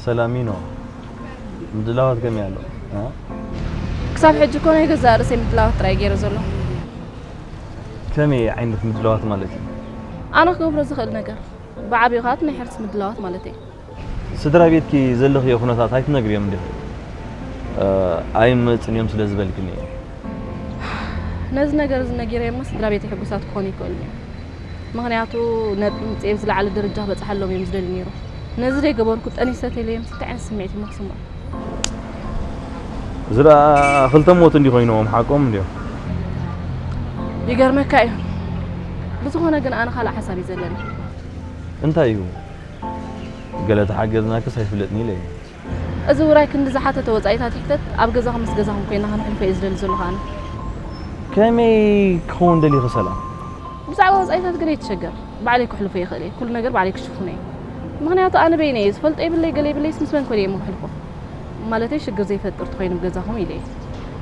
ሰላሚኖ፣ ምድላዋት ከመይ ኣሎ? እ? ክሳብ ሕጂ እኮ ናይ ገዛእ ርእሰይ ምድላዋት ጥራይ ገይረ ዘሎ። ከመይ ዓይነት ምድላዋት ማለት እዩ? ኣነ ክገብሮ ዝኽእል ነገር፣ ብዓቢኡ ከኣ እቲ ናይ ሕርሲ ምድላዋት ማለት እዩ። ስድራ ቤትኪ ዘለኽዮ ኩነታት ኣይትነግርዮም እንዲኺ? እ፣ ኣይመጽን እዮም ስለ ዝበልክኒ እየ። ነዚ ነገር እዚ ነጊረዮማ ስድራ ቤተይ ሕጉሳት ክኾኑ ኣይክእሉን እዮም። ምኽንያቱ ነጥቢ ምጽኤ ኣብ ዝለዓለ ደረጃ ክበጽሓሎም እዮም ዝደልዩ ነይሮም። ነዚ ዘይገበርኩ ጠኒሰ ተይለዮምስ እንታይ ዓይነት ስምዒት እሞ ክስምዖም? እዚ ደኣ ክልተ ሞት እንዲ ኮይንዎም ሓቆም እንድዮም። ይገርመካ እዩ። ብዝኾነ ግን ኣነ ካልእ ሓሳብ እዩ ዘለኒ። እንታይ እዩ? ገለ ተሓገዝናክስ ኣይፍለጥን ኢለ እየ። እዚ ውራይ ክንዲ ዝሓተተ ወጻኢታት ይሕተት፣ ኣብ ገዛኹም ምስ ገዛኹም ኮይና ከነሕልፎ እየ ዝደሊ ዘለኹ ኣነ። ከመይ ክኸውን ደሊኺ ሰላም? ብዛዕባ ወጻኢታት ግን ኣይትሸገር፣ ባዕለይ ክሕልፎ ይኽእል እየ። ኩሉ ነገር ባዕለይ ክሽፍኖ እየ። ምኽንያቱ ኣነ በይነይ እየ፣ ዝፈልጦ የብለይ፣ ገለ የብለይስ ምስ መን ኮነ እየ እሞ ክሕልፎ? ማለተይ ሽግር ዘይፈጥር ተኾይኑ ኣብ ገዛኹም ኢለ እየ።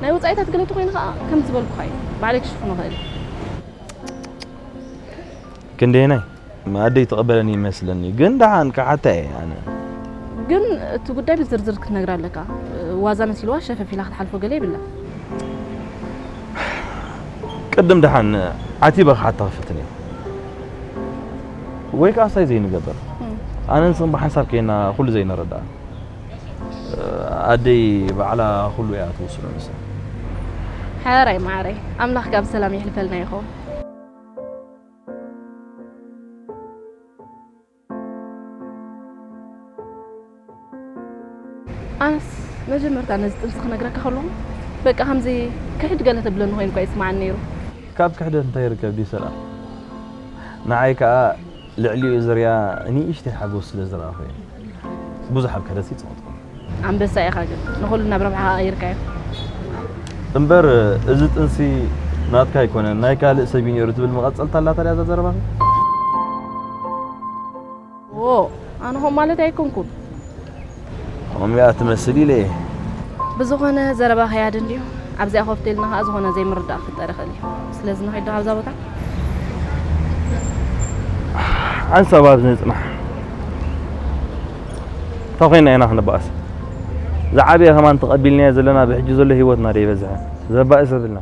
ናይ ወጻኢታት ገለ ተኾይኑ ከኣ ከምቲ ዝበልኩኻ እዩ፣ ባዕለይ ክሽፍኖ እኽእል እየ። ክንደየናይ ኣደይ ትቐበለኒ ይመስለኒ፣ ግን ደሓን ክሓታ እየ ኣነ። ግን እቲ ጉዳይ ብዝርዝር ክትነግራ ኣለካ። ዋዛ መሲልዋ ሸፈፍ ኢላ ክትሓልፎ ገለ የብላ። ቅድም ደሓን ዓቲበ ክሓታ ክፍትን እየ። ወይ ከዓ ሳይ ዘይንገበር፣ ኣነ ንስን ብሓንሳብ ከይና ኩሉ ዘይንረዳእ። ኣደይ ባዕላ ኩሉ እያ ትውስኖ ንሳ። ሓራይ ማዓረይ፣ ኣምላኽ ካብ ሰላም ይሕልፈልና ይኸውን። ኣነስ መጀመርታ ነዚ ጥንሲ ክነግረካ ከለኹ በቃ ከምዚ ክሕድ ገለ ተብለኒ ኮይኑ እኳ ይስማዓኒ ነይሩ። ካብ ክሕደት እንታይ ይርከብ ድዩ ሰላም? ንዓይ ከዓ ልዕሊኡ ዝርያ ንእሽተይ ሓጎስ ስለ ዝረኣኹ እየ ብዙሕ ኣብ ክሕደት ይጸወጥኩ። ኣንበሳ ኢኻ ግን ንኹሉ ናብ ረብሓኻ ቀይርካዮ። እምበር እዚ ጥንሲ ናትካ ኣይኮነን ናይ ካልእ ሰብ እዩ ነይሩ ትብል መቐጸልታ ኣላታ ድያ እዛ ዘረባኺ? ዎ ኣነ ኸም ማለት ኣይኮንኩን። ከምኡ እያ ትመስል ኢለ እየ። ብዝኾነ ዘረባ ከያድ እንድዩ። ኣብዚኣ ኮፍ ተልና ኸዓ ዝኾነ ዘይምርዳእ ክፍጠር ይኽእል እዩ። ስለዚ ንኸይድ ዶ ካብዛ ቦታ? ሓንሳብ ኣብዚ ንጽናሕ። እንታይ ኮይና ኢና ክንበኣስ? ዝዓበየ ከማን ተቐቢልናዮ ዘለና ብሕጂ ዘሎ ህይወትና ዶ ይበዝሐ? ዘባእስ የብልና።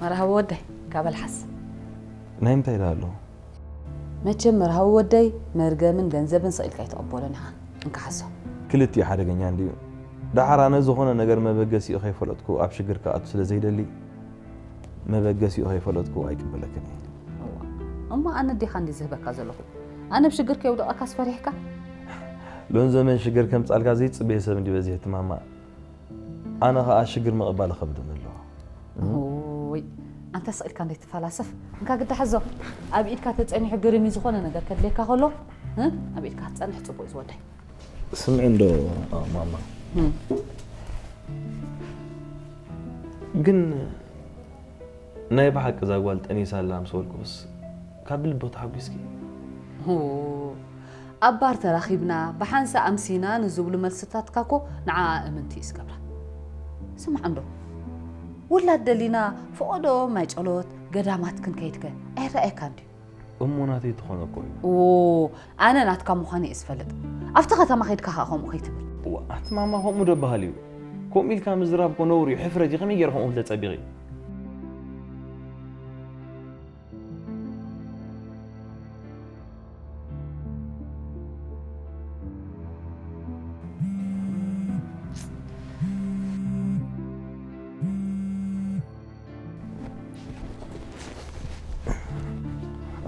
መርሃዊ ወደይ፣ ካብ ኣልሓስ። ናይ ምንታይ ኢላ ኣሎ? መቸም መርሃዊ ወደይ፣ መርገምን ገንዘብን ስቕ ኢልካ ኣይትቕበሎን ኢኻ። እንካ ሓዞ። ክልቲኡ ሓደገኛ እንድዩ። ደሓር ኣነ ዝኾነ ነገር መበገሲኡ ከይፈለጥኩ ኣብ ሽግር ክኣቱ ስለ ዘይደሊ፣ መበገሲኡ ከይፈለጥኩ ኣይቅበለክን እየ። እዋ፣ እሞ ኣነ ዲኻ እንዲ ዝህበካ ዘለኹ? ኣነ ብሽግር ከየውደቐካስ ፈሪሕካ? ሎን ዘመን ሽግር ከምጻልካ ዘይጽበየ ሰብ እንዲ በዚሕ ትማማ። ኣነ ኸኣ ሽግር ምቕባል ኸብደኒ ኣሎ። ወይ ኣንታ ስቕ ኢልካ እንዴት ትፈላሰፍ እንካ ግዳ ሓዞ። ኣብ ኢድካ ተጸኒሑ ግርም እዩ ዝኾነ ነገር ከድልየካ ከሎ እ? ኣብ ኢድካ ክትጸንሕ ጽቡቕ እዩ ዝወደይ። ስምዒ እንዶ ማማ፣ ግን ናይ ብሓቂ እዛ ጓል ጠኒሳ ኣላ ምስ በልኩስ ካብ ልቢ ተሓጒስኪ? ኣብ ባር ተራኺብና ብሓንሳእ ኣምሲና ንዝብሉ መልስታትካ እኮ ንዓኣ እምንቲ እዩ ዝገብራ። ስማዕ እንዶ ውላድ ደሊና ፍቖዶ ማይ ጸሎት ገዳማት ክንከይድከ ኣይረኣየካን ድዩ? እሞ ናተይ ተኾነ እኮ እዩ። ዎ ኣነ ናትካ ምዃነ እየ ዝፈልጥ። ኣብቲ ከተማ ኸይድካ ኸኣ ከምኡ ከይትብል። እዋ ኣቲ ማማ ከምኡ ዶ በሃል እዩ? ከምኡ ኢልካ ምዝራብ እኮ ነውሪ እዩ፣ ሕፍረት እዩ። ከመይ ገይረ ከምኡ ክብለ ጸቢቐ?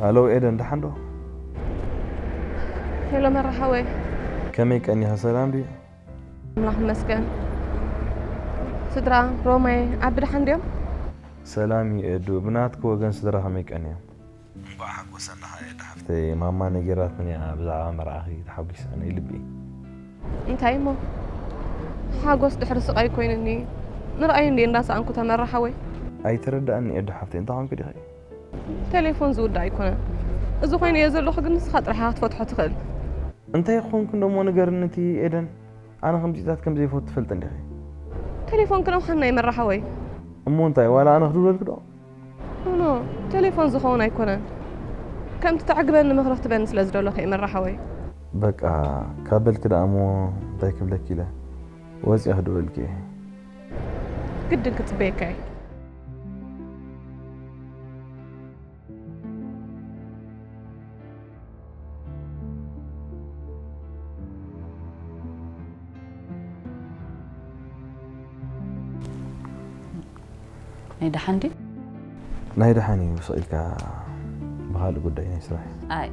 ኣሎ ኤደን ደሓን ዶ? ሄሎ መራሓወይ። ከመይ ቀኒኻ ሰላም ድዩ? ኣምላኽ ይመስገን። ስድራ ሮማይ ዓቢ ደሓን ድዮም? ሰላም እዩ ኤዱ፣ ብናትኪ ወገን ስድራ ከመይ ቀንዮም? እንቋዕ ሓጎሰና ኸኣ ኤዱ ሓፍተይ፣ ማማ ነጊራትኒ እያ ብዛዕባ መርዓኺ ተሓጒሰ ናይ ልቢ። እንታይ እሞ ሓጎስ ድሕሪ ስቓይ ኮይኑኒ ምርኣዩ እንድየ እንዳሰኣንኩ ተመራ ሓወይ። ኣይተረድኣኒ ኤዱ ሓፍተይ፣ እንታይ ኮንኪ ዲኺ? ቴሌፎን ዝውዳእ ኣይኮነን። እዚ ኮይኑ እየ ዘለኹ ግን ንስኻ ጥራሕ ኢኻ ክትፈትሖ ትኽእል። እንታይ ክኾንኪ እንዶ እሞ ንገርኒ እቲ ኤደን፣ ኣነ ከምዚታት ከም ዘይፈቱ ትፈልጢ እንዲኺ። ቴሌፎን ክነውሓና እዩ መራ ሓወይ። እሞ እንታይ ዋላ ኣነ ክድውለልኪ ዶ? ኖ ቴሌፎን ዝኸውን ኣይኮነን። ከምቲ ተዕግበኒ ምኽሪ ክትበኒ ስለ ዝደለኹ እየ መራ ሓወይ። በቃ ካብ በልኪ ደኣ እሞ እንታይ ክብለኪ ኢለ ወፂአ ክድውለልኪ እየ። ግድን ክፅበየካ እየ። ናይ ደሓን ድዩ? ናይ ደሓን እዩ ስቕ ኢልካ ብኻልእ ጉዳይ ናይ ስራሕ። ኣይ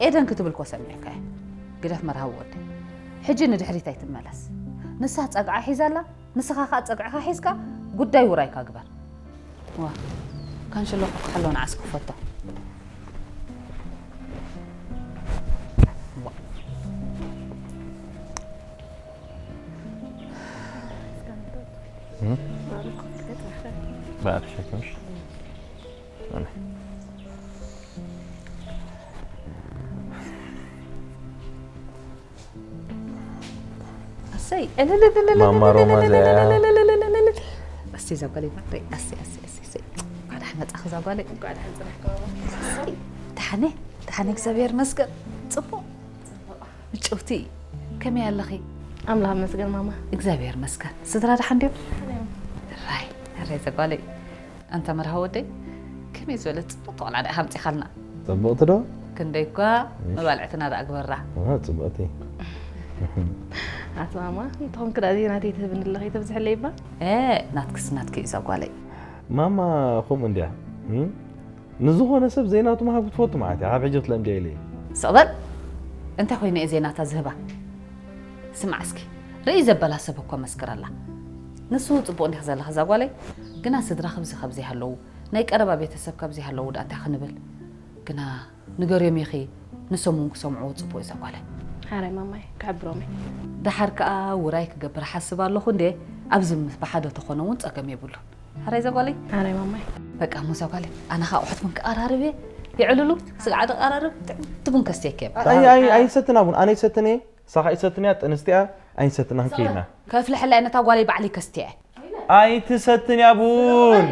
ኤደን ክትብል ኮ ሰሚዕካ እየ። ግደፍ መርሃዊ ወደይ። ሕጂ ንድሕሪት ኣይትመለስ። ንሳ ጸግዓ ሒዛ ኣላ፣ ንስኻ ከኣ ጸግዕኻ ሒዝካ ጉዳይ ውራይካ ግበር። ዋ ካንሽሎ ክሓሎ ንዓስ ክፈቶ። ኣሰይ ማማ ሮማ እዚኣ። ኣሰይ ዘጓሊ ማሪ ኣሰይ ኣሰይ ኣሰይ ኣሰይ እንኳዕ ደሓን መጻኺ ዘጓሊ። እንኳዕ ደሓን ጽናሕካ። ኣሰይ ደሓነ ደሓነ እግዚኣብሔር መስገን ጽቡቕ። ምጭውቲ ከመይ ኣለኺ? ኣምላኽ መስገን ማማ። እግዚኣብሔር መስገን። ስድራ ደሓን ድዮም? ራይ ራይ ዘጓለይ። ኣንታ መርሃ ወደይ ከመይ ዝበለት ጽብቕቲ ቆልዓ ደኣ ሃምጺኻልና። ጽብቕቲ ዶ? ክንደይ እኳ መባልዕትና ደኣ ግበራ። ጽብቕቲ። ኣቲ ማማ እንተኾንክ ደኣ ዜናተይ ትህብኒ ኣለኺ ተብዝሕለይ እባ። ናትክስ ናትኪ እዩ ዘጓለይ። ማማ ከምኡ እንድያ። ንዝኾነ ሰብ ዘይናቱ ምሃብ ክትፈቱ ማለት እያ። ካብ ሕጂ ክትለምድያ ኢለ እየ። ስቕ በል። እንታይ ኮይነ እየ ዘይናታ ዝህባ? ስማዕ እስኪ፣ ርእይ ዘበላ ሰብ እኮ መስክር ኣላ። ንሱ ጽቡቕ እንዲኺ ዘለኺ እዛ ጓለይ፣ ግና ስድራ ከብዚ ከብዚ ሃለዉ፣ ናይ ቀረባ ቤተሰብ ከብዚ ሃለዉ ደኣ እንታይ ክንብል? ግና ንገርዮም ኢኺ፣ ንሶም እውን ክሰምዕዎ ጽቡቕ እዩ እዛ ጓለይ። ሓራይ ማማይ፣ ክሕብሮም እየ። ደሓር ከኣ ውራይ ክገብር ሓስብ ኣለኹ እንዴ፣ ኣብዚ ምስ ብሓደ ተኾነ እውን ጸገም የብሉን። ሓራይ እዛ ጓለይ? ሓራይ ማማይ። በቃ እሞ እዛ ጓለይ፣ ኣነ ኸኣ ኣቑሑት ቡን ክቐራርብ እየ። የዕልሉ፣ ስግዓ ድቐራርብ፣ ጥዕምቲ ቡን ከስትየኪ እየ። ኣይ፣ ኣይ፣ ኣይንሰትን ኣቡን፣ ኣነ ይሰትን እየ፣ ሳኻ ይሰትን እያ፣ ጥንስቲ እያ፣ ኣይንሰትን፣ ኣንከይድና። ከፍልሐላ እየ ነታ ጓለይ ባዕለይ ከስትየ እየ። ኣይትሰትን እያ ቡን።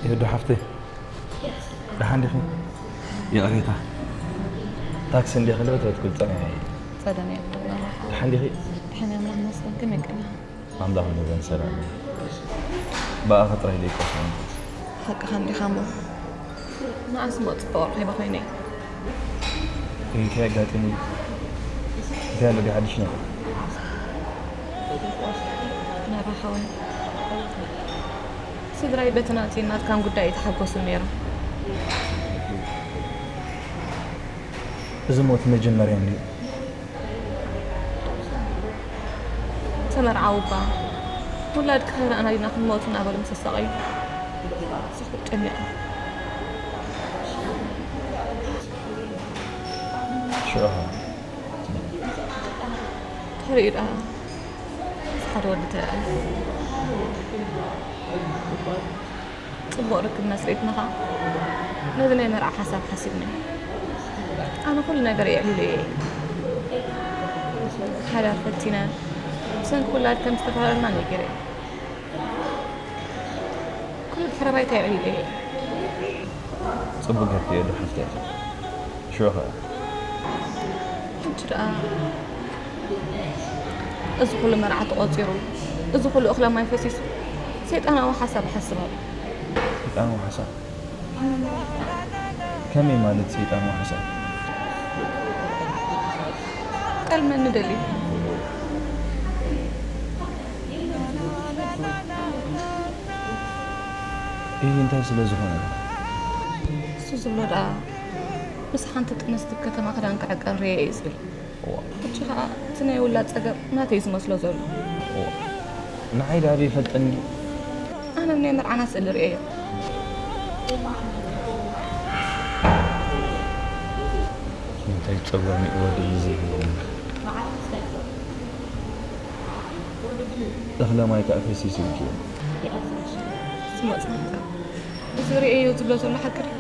የዶ ሓፍተይ፣ ደሓን ዲኺ? ይቕሬታ፣ ታክሲ እንዲኺ ልበት በትኩል ጸኒሐ። ጸደነ። ደሓን ዲኺ? ድሕን እየ፣ ኣምላኽ ይመስገን። ከመይ ቀና? ኣምላኽ ይመስገን ሰላም እየ። ብኣኻ ጥራይ ደይኮንኩ። ሓቅኻ እንዲኻ እሞ፣ ንኣስ እሞ ጽቡቕ ረኺበ ኮይነ እየ። እንታይ ኣጋጢሙ? እንታይ ኣሎ ድዩ ሓድሽ ነገር? ናባኻ እውን። ስድራይ በቲ ናተይን ናትካን ጉዳይ ኣይተሓጎሱን ነይሮም። እዚ ሞት መጀመርያ እንድዩ። ተመርዓዉ እባ፣ ውላድ ከይረኣና ዲና ክንሞት እናበሉ ምስ ኣሳቐዩ፣ ስሕት ጨኒቐ። ሽዑ ኸ? ድሕሪኡ ደኣ ምስ ሓደ ወዲ ተራእየ። ጽቡቕ ርክብ መስሪትና ኸኣ ነዚ ናይ መርዓ ሓሳብ ሓሲብና። ኣነ ኩሉ ነገር የዕሊለዮ እየ። ሓዳር ፈቲነ፣ ብሰንኪ ውላድ ከም ዝተፈላለና ነጊረ እየ። ኩሉ ድሕረ ባይታ የዕሊለዮ እየ። ጽቡቕ ጌርክዮ ዶ ሓፍተይ? ሽዑ ኸ? ሕጂ ደኣ እዚ ኩሉ መርዓ ተቖጺሩ፣ እዚ ኩሉ እኽለ ማይ ፈሲሱ፣ ሰይጣናዊ ሓሳብ እሓስብ ኣለኹ። ሰይጣናዊ ሓሳብ? ከመይ ማለት ሰይጣናዊ ሓሳብ? ጠልመኒ ደልዩ። ይህ እንታይ ስለ ዝኾነ? እሱ ዝብሎ ደኣ ምስ ሓንቲ ጥንስቲ ከተማ ክዳን ክዕቀን ርእየ እየ ዝብል። እዋ። ሕጂ ኸኣ እቲ ናይ ውላድ ጸገም ናተይ ዝመስሎ ዘሎ። እዋ። ንዓይ ደኣ ኣበይ ይፈልጠኒ? ኣነ ናይ መርዓና ስእሊ ርእየዮ። እንታይ ጸዋሚእዎ ድዩ ዝብሎ? እኽለ ማይ ከኣ ፈሲሱ ኢልክዮ። ዝመጽናካ እዚ ርእየዮ ዝብሎ ዘሎ ሓቂ ድዩ?